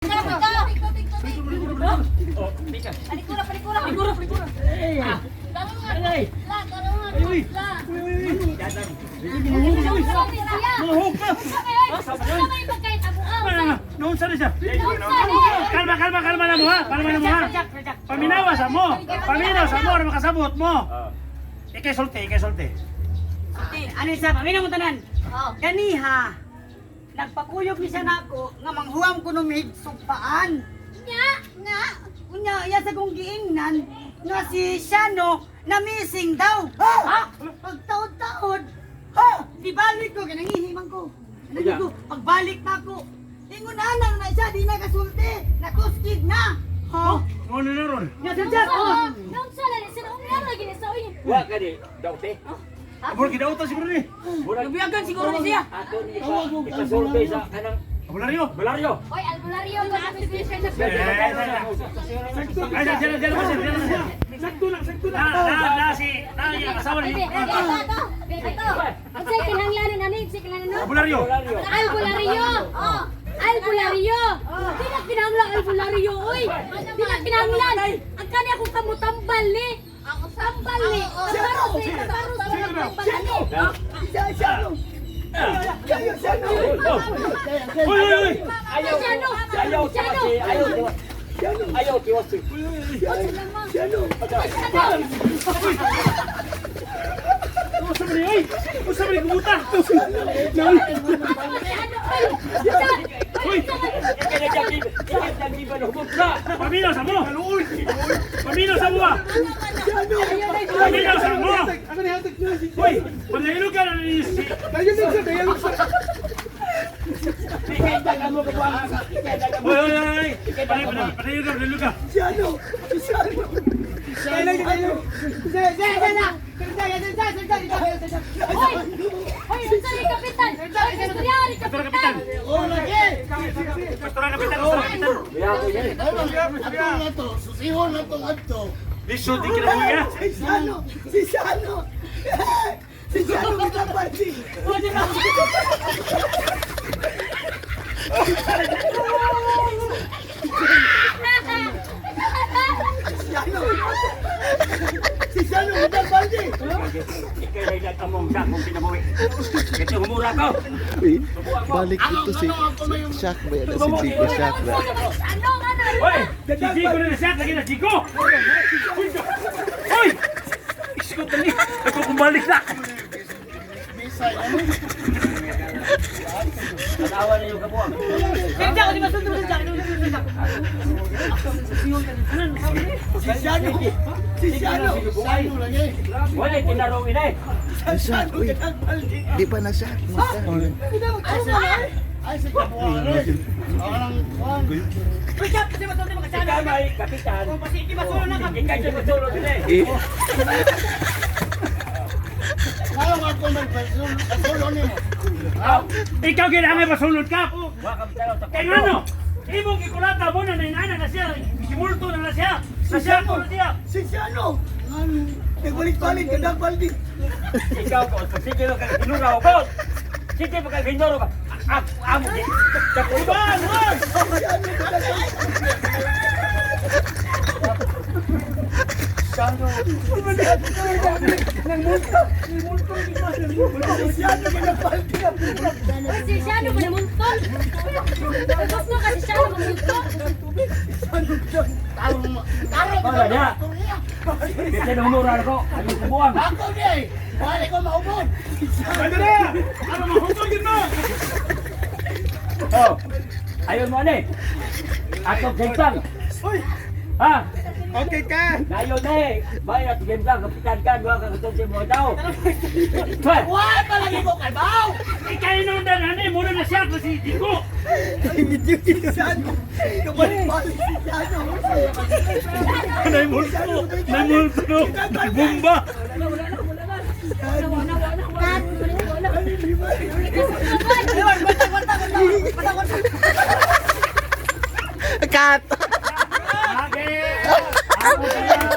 Oh, tika. Palikura, palikura. Palikura, palikura. Ay. La, Uy, la. uy, uy, uy. Mahog ka. Noon sa siya. Kalma, kalma, kalma na mo ha. Kalma na mo ha. Paminawa sa mo. Paminaw sa mo, para makasabot mo. Ikay sulti, ikay sulti. Ano siya, paminaw mo tanan. Kaniha, nagpakuyog ni siya nako nga manghuam ko numig sugpaan. Nya, Nga, unya, iya sa kong giingnan nga si Shano na missing daw. Ha? Pagtaod-taod, ha? Di balik ko, kanangihimang ko. Kanangihimang ko, pagbalik na ako. Ingon na na siya, di na kasulti, natuskig na. Ha? Mo na ron. Nya, sir, sir, oh. Wa ka di, daw te. Abor kidautan siguro ni. Murag Lubiyagan siguro ni siya. ato ni ipasulti sa kanang Abularyo. Balario. Oy, albularyo ko sa Ay, dyan, dyan, dyan, dyan, dyan, dyan. Sakto lang, sakto lang. Na, na, na, si, na, yung asawa ni. Abularyo. Balario. Albularyo! Oh, albularyo! Di na kinahanglan albularyo, oy! Di na kinahanglan! Ang kani akong kamutambal ni! Tambal ni! Tambal ni! Tambal ni! Siya, Shano. Kayo, Shano. Uy, uy, uy. Ayaw, ayaw, ayaw, ayaw, tiwas. Shano. Usa man ni, uy. Usa man ni kumuta. Uy, paminaw sa mo. Paminaw sa mo ba? Paminaw sa mo. Ako na hatag niya si Uy, pagdahilog ka na ni si. Dayalog siya, dayalog siya. Uy, uy, uy, uy. Pagdahilog ka, pagdahilog ka. Shano. Si Shano. Sir, sir, sir, na. Sir, sir, sir, sir, sir, sir, sir, sir. Hoy! Hoy, unsa ni kapitan? Hoy, istorya ni Pastora kapitan! kapitan. Oh, lagi. Pastora kapitan, pastora kapitan. Ato na to, susihon na to adto. Lisod di kinabuhi Si Shano, si Shano. Si Shano kita party. Shano. Si Shano kita party. Balik ito si Shaq ba yan? Si Chico Shaq ba? Ano ano? Uy, si Chico na siya, lagi na Chico. Uy! Isko tali. Ako kumalik na. Sir, sir, di ba sundo, sir, sir, sir, sir. Si Shano. Si Shano. Shano lagi. Wala tinarong ina eh. Na Shaq, Shano uy. kita party. Di pa na Shaq. Ay, si Kabuan. Ang kuan. Uy, Chap, kasi masulti makasana. Ikaw may kapitan. Kung pasiki masulo na kami. Ikaw siya masulo din eh. Eh, Ngayon ako may pasulo nimo. Ikaw kailangan masulod ka. Wa kapitan sa Kaya nga no, imong gikulata mo na nainana na siya, simulto na na siya, na siya ko na siya. Si Shano. Ano? Nagbalik-balik ka ng baldi. Ikaw ko, sige ka ginuraw ko. Sige pa ka ginuro ka. Amo di. Uban, uban! Si Shano kita baldi. Hoy, si Shano ba namultol? Gusto ka si Shano mamultol? Wala niya. Kasi humura ko, ano kubuang. Ako di. Wala ko maubod. Ano na? Ano mahutol yun mo? Oh. Ayon mo ani. Ato gentang. Ha? Okay ka. Nayon na eh. Bayad gentang kapitan ka, duha ka katong sa mga tao. Hoy! Why palagi ko kalbaw? Ikaw nung danani, muna na siya kasi Chico. Si Shano. Kabalik-balik si Shano. Naimulto, naimulto, nagbomba. Wala, wala, wala. Wala, wala. Cut! Okay. Ako yan.